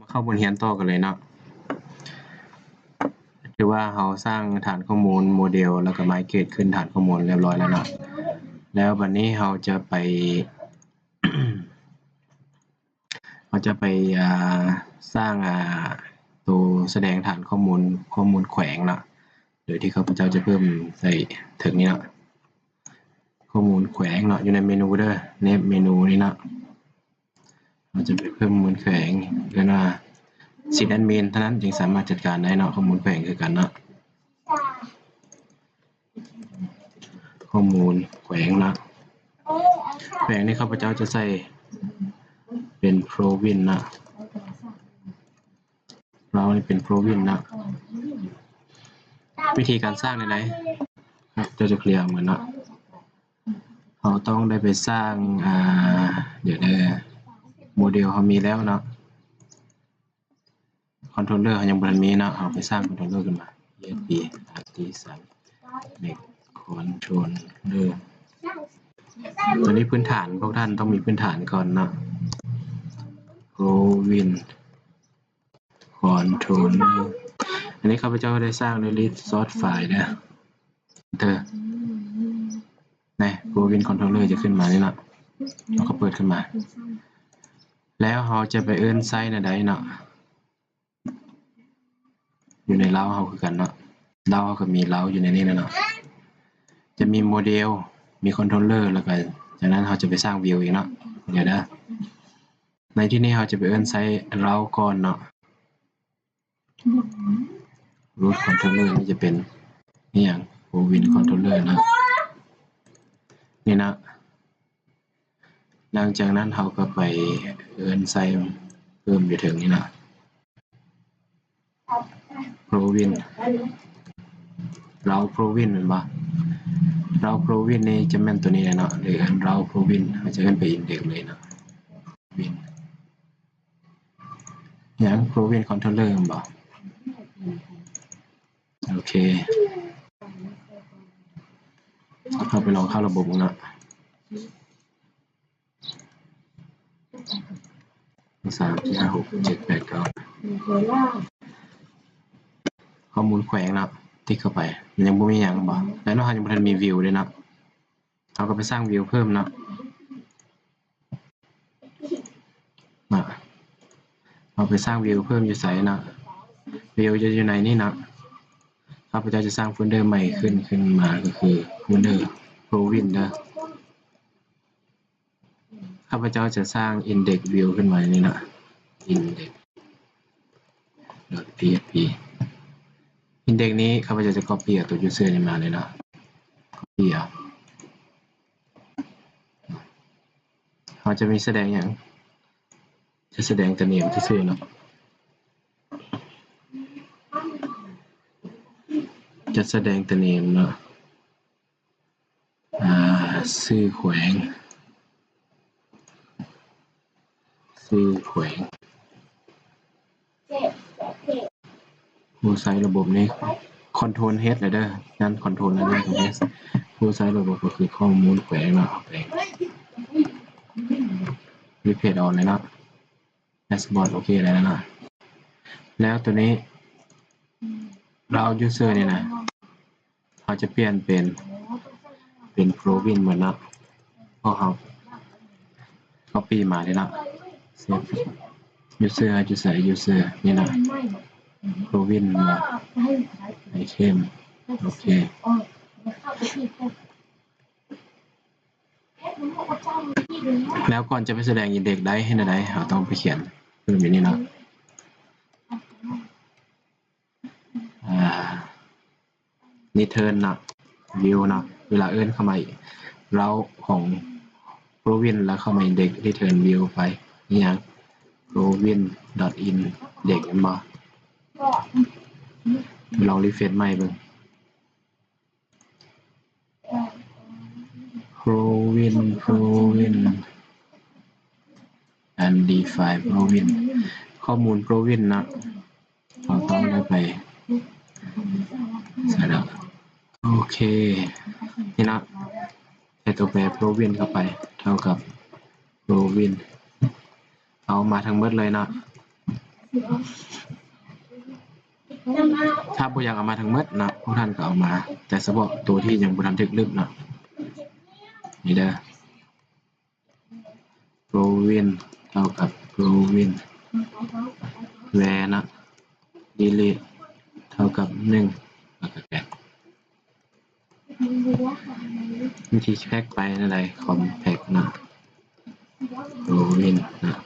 ເຂົ້າບົດຮຽນຕໍ່ກັນເລີຍເນາະ. ຖືວ່າເຮົາສ້າງຖານຂໍ້ມູນໂມເດວ ແລ້ວກໍໄມເກຣດຂຶ້ນຖານຂໍ້ມູນຮຽບຮ້ອຍແລ້ວເນາະ. ແລ້ວບັດນີ້ເຮົາຈະໄປ ເຮົາຈະໄປ ອ່າ ສ້າງ ອ່າ ໂຕສະແດງຖານຂໍ້ມູນ ຂໍ້ມູນແຂວງເນາະ ໂດຍທີ່ຂ້າພະເຈົ້າຈະເພີ່ມໃສ່ເທິງນີ້ເນາະ ຂໍ້ມູນແຂວງເນາະ ຢູ່ໃນເມນູເດີ ໃນເມນູນີ້ເນາະ. ເຮົາຈະໄປເພີ່ມມູນແຂວງ ເອີ້ນວ່າ sys admin ເທົ່ານັ້ນຈຶ່ງສາມາດຈັດການໄດ້ເນາະ ຂໍ້ມູນແຂວງຄືກັນເນາະ ຂໍ້ມູນແຂວງເນາະ. ແຂວງນີ້ຂ້າພະເຈົ້າຈະໃສ່ເປັນ province ເນາະ ລາວນີ້ເປັນ province ເນາະ. ວິທີການສ້າງແນວໃດ ເຈົ້າຈະເຄລຍເໝິດເນາະ. ເຮົາຕ້ອງໄດ້ໄປສ້າງ ອ່າ ດຽວເດີ ໂມເດວເຮົາມີແລ້ວເນາະ ຄອນໂທລເລີເຮົາຍັງບໍ່ທັນມີເນາະ. ເຮົາໄປສ້າງຄອນໂທລເລີຂຶ້ນມາ ESP artisan make controller ຕົວນີ້ພື້ນຖານ ພວກທ່ານຕ້ອງມີພື້ນຖານກ່ອນເນາະ province controller. ອັນນີ້ຂ້າພະເຈົ້າໄດ້ສ້າງໂດຍ resource file ເດີ enter ນີ້ province controller ຈະຂຶ້ນມານີ້ເນາະ ເຮົາກໍເປີດຂຶ້ນມາ ແລ້ວເຮົາຈະໄປເອີ້ນໃຊ້ແນວໃດເນາະ ຢູ່ໃນລາວເຮົາຄືກັນເນາະ ລາວເຮົາກໍມີລາວຢູ່ໃນນີ້ແລ້ວເນາະ ຈະມີໂມເດວ ມີຄອນໂທລເລີ ແລ້ວກໍຈາກນັ້ນເຮົາຈະໄປສ້າງ view ອີກເນາະ ດຽວເດີ. ໃນທີ່ນີ້ເຮົາຈະໄປເອີ້ນໃຊ້ລາວກ່ອນເນາະ root controller ນີ້ຈະເປັນອີ່ຫຍັງ province controller ເນາະ ນີ້ເນາະ. ຫຼັງຈາກນັ້ນເຮົາກໍໄປເອີ້ນໃຊ້ເພີ່ມຢູ່ເທິງນີ້ເນາະ province ລາວ province ແມ່ນບໍ່? ລາວ province ນີ້ຈະແມ່ນຕົວນີ້ແຫຼະເນາະ ຫຼື ລາວ province ເຮົາຈະເອີ້ນໄປ index ເລີຍເນາະ province ຫຍັງ province controller ແມ່ນບໍ່? ໂອເຄ ເຮົາໄປລອງເຂົ້າລະບົບເນາະ ສາມ ສີ່ ຫ້າ ຫົກ ເຈັດ ແປດ ເກົ້າ ຂໍ້ມູນແຂວງເນາະ ຕິກເຂົ້າໄປ ມັນຍັງບໍ່ມີຫຍັງບໍ່? ແລ້ວເນາະ ເຮົາຍັງບໍ່ທັນມີ view ເດ້ເນາະ ເຮົາກໍໄປສ້າງ view ເພີ່ມເນາະ ມາ ເຮົາໄປສ້າງ view ເພີ່ມຢູ່ໃສເນາະ view ຈະຢູ່ໃນນີ້ເນາະ ຂ້າພະເຈົ້າຈະສ້າງໂຟນເດີໃໝ່ຂຶ້ນ ຂຶ້ນມາ ກໍຄືໂຟນເດີ province ເດີ ຂ້າພະເຈົ້າຈະສ້າງ index view ຂຶ້ນມານີ້ເນາະ index dot php index ນີ້ຂ້າພະເຈົ້າຈະ copy ເອົາຕົວ user ນີ້ມາເລີຍເນາະ copy ເອົາ ເຮົາຈະມີສະແດງຫຍັງ? ຈະສະແດງແຕ່ name ຊື່ໆເນາະ ຈະສະແດງແຕ່ name ເນາະ ອ່າ ຊື່ແຂວງ ຊື່ແຂວງ ຜູ້ໃຊ້ລະບົບນີ້ control H ແລ້ວເດີ ນັ້ນ control ນັ້ນ control H ຜູ້ໃຊ້ລະບົບກໍຄືຂໍ້ມູນແຂວງເນາະ ແຂວງ replace all ເລີຍເນາະ dashboard ໂອເຄ ໄດ້ແລ້ວເນາະ ແລ້ວຕົວນີ້ route user ນີ້ນະ ເຮົາຈະປ່ຽນເປັນ ເປັນ province ໝົດເນາະ ເພາະເຮົາ copy ມາເດ້ເນາະ user ຢູ່ໃສ user ນີ້ເນາະ province ເນາະ item ໂອເຄ ແລ້ວກ່ອນຈະໄປສະແດງ index ໄດ້ ເຮັດແນວໃດ? ເຮົາຕ້ອງໄປຂຽນເພີ່ມຢູ່ນີ້ເນາະ ອ່າ return ເນາະ view ເນາະ ເວລາເອີ້ນເຂົ້າມາ route ຂອງ province ແລ້ວເຂົ້າມາ index return view ໄປ ອີຫຍັງ province dot index ແມ່ນບໍ່? ລອງ refresh ໃໝ່ເບິ່ງ province province and define province ຂໍ້ມູນ province ເນາະ ເຮົາຕ້ອງໄດ້ໄປໃສ່ແລ້ວ ໂອເຄ ນີ້ເນາະ ໃສ່ຕົວແປ province ເຂົ້າໄປ ເທົ່າກັບ province ເອົາມາທັງໝົດເລີຍເນາະ ຖ້າບໍ່ຢາກເອົາມາທັງໝົດເນາະ ພວກທ່ານກໍເອົາມາແຕ່ສະເພາະໂຕທີ່ຍັງບໍ່ທັນຖືກລຶບເນາະ. ນີ້ເດີ province ເທົ່າກັບ province where ເນາະ delete ເທົ່າກັບໜຶ່ງ ແລ້ວກໍແກນ ວິທີ pack ໄປແນວໃດ compact ເນາະ province ເນາະ.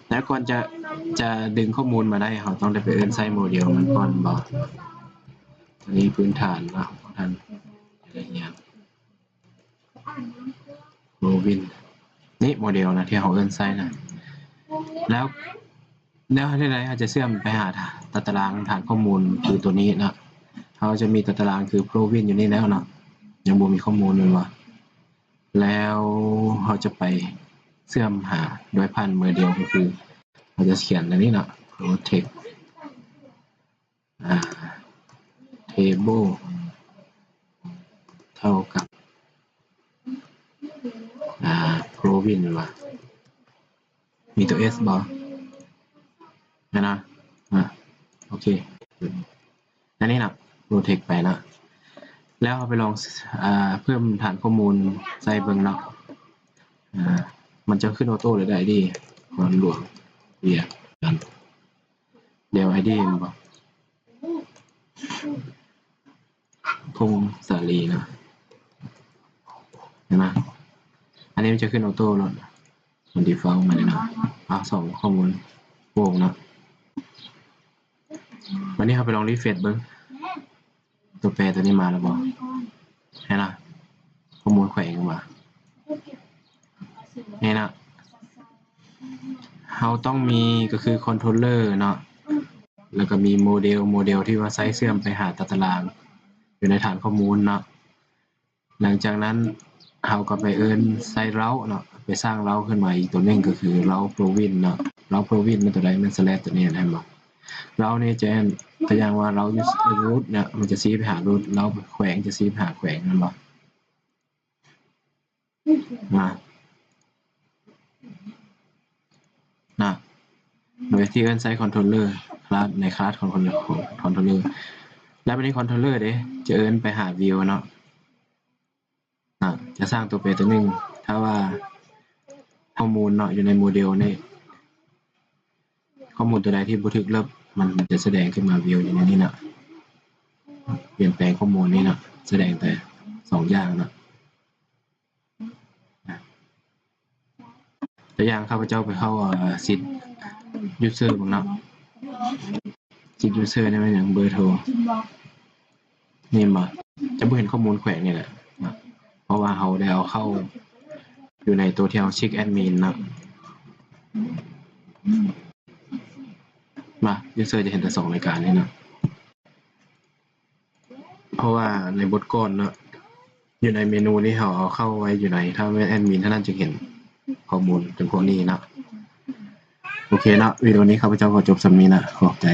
ແລ້ວກ່ອນຈະ ຈະດຶງຂໍ້ມູນມາໄດ້ ເຮົາຕ້ອງໄດ້ໄປເອີ້ນໃຊ້ໂມເດວມັນກ່ອນບໍ? ອັນນີ້ພື້ນຖານເນາະ ທ່ານຈະໄດ້ຮຽນ province ນີ້ໂມເດວນະ ທີ່ເຮົາເອີ້ນໃຊ້ນະ. ແລ້ວ ແລ້ວເຮັດໃດເຮົາຈະເຊື່ອມໄປຫາຕາຕະລາງຖານຂໍ້ມູນ ຄືໂຕນີ້ເນາະ? ເຮົາຈະມີຕາຕະລາງຄື province ຢູ່ນີ້ແລ້ວເນາະ ຍັງບໍ່ມີຂໍ້ມູນແມ່ນບໍ່? ແລ້ວເຮົາຈະໄປເຊື່ອມຫາດ້ວຍຜ່ານໂມເດວ ກໍຄືເຮົາຈະຂຽນອັນນີ້ເນາະ protect ອາ table ເທົ່າກັບ ອາ province ແມ່ນບໍ່? ມີຕົວ S ບໍ່? ແມ່ນນະ? ອາ ໂອເຄ ອັນນີ້ເນາະ protect ໄປເນາະ. ແລ້ວເຮົາໄປລອງ ອາ ເພີ່ມຖານຂໍ້ມູນໃສ່ເບິ່ງເນາະ. ອາ ມັນຈະຂຶ້ນອອໂຕ້ເລີຍໄດ໋ເດ ຄອນຫຼວງ ວຽງຈັນ ດຽວ ID ແມ່ນບໍ່? ພົງສາລີນະ ເຫັນນະ? ອັນນີ້ມັນຈະຂຶ້ນອອໂຕ້ໂລດ ມັນ default ມາເລີຍເນາະ. ເອົາ ສອງຂໍ້ມູນໂປ່ງເນາະ. ບາດນີ້ເຮົາໄປລອງ refresh ເບິ່ງ ຕົວແປຕົວນີ້ມາແລ້ວບໍ່? ເຫັນນະ? ຂໍ້ມູນແຂວງວ່າ ນີ້ນະ ເຮົາຕ້ອງມີກໍຄື controller ເນາະ ແລ້ວກໍມີໂມເດວ ໂມເດວທີ່ວ່າໃຊ້ເຊື່ອມໄປຫາຕາຕະລາງ ຢູ່ໃນຖານຂໍ້ມູນເນາະ. ຫຼັງຈາກນັ້ນເຮົາກໍໄປເອີ້ນໃສ່ route ເນາະ ໄປສ້າງ route ຂຶ້ນມາອີກຕົວໜຶ່ງ ກໍຄື route province ເນາະ. Route province ແມ່ນຕົວໃດ? ແມ່ນ slash ຕົວນີ້ ເຫັນບໍ່? Route ນີ້ຈະ ຕົວຢ່າງວ່າ route root ເນາະ ມັນຈະຊີ້ໄປຫາ root, route ແຂວງຈະຊີ້ໄປຫາແຂວງ ເຫັນບໍ່? ນະ ນະ ໂດຍທີ່ເອີ້ນໃຊ້ controller class ໃນ class ຂອງ controller ແລ້ວບາດນີ້ controller ເດ້ ຈະເອີ້ນໄປຫາ view ເນາະ ນະ ຈະສ້າງຕົວແປຕົວໜຶ່ງ ຖ້າວ່າຂໍ້ມູນເນາະ ຢູ່ໃນໂມເດວນີ້ ຂໍ້ມູນຕົວໃດທີ່ບໍ່ຖືກລົບ ມັນຈະສະແດງຂຶ້ນມາ view ຢູ່ໃນນີ້ເນາະ. ປ່ຽນແປງຂໍ້ມູນນີ້ເນາະ ສະແດງແຕ່ສອງຢ່າງເນາະ. ຕົວຢ່າງ ຂ້າພະເຈົ້າໄປເຂົ້າ ເອີ sheet user ເບິ່ງເນາະ. Sheet user ນີ້ແມ່ນຫຍັງ? ເບີໂທ ນີ້ເຫັນບໍ່? ຈະບໍ່ເຫັນຂໍ້ມູນແຂວງນີ້ແຫຼະເນາະ ເພາະວ່າເຮົາໄດ້ເອົາເຂົ້າຢູ່ໃນໂຕທີ່ເຮົາ check admin ເນາະ. ມາ user ຈະເຫັນແຕ່ສອງລາຍການນີ້ເນາະ. ເພາະວ່າໃນບົດກ່ອນເນາະ ຢູ່ໃນເມນູນີ້ເຮົາເອົາເຂົ້າໄວ້ຢູ່ໃນ ຖ້າແມ່ນແອດມິນເທົ່ານັ້ນຈຶ່ງເຫັນຂໍ້ມູນຈຳພວກນີ້ເນາະ. ໂອເຄເນາະ ວິດີໂອນີ້ຂ້າພະເຈົ້າກໍຈົບສ່ຳນີ້ນະ ຂອບໃຈ.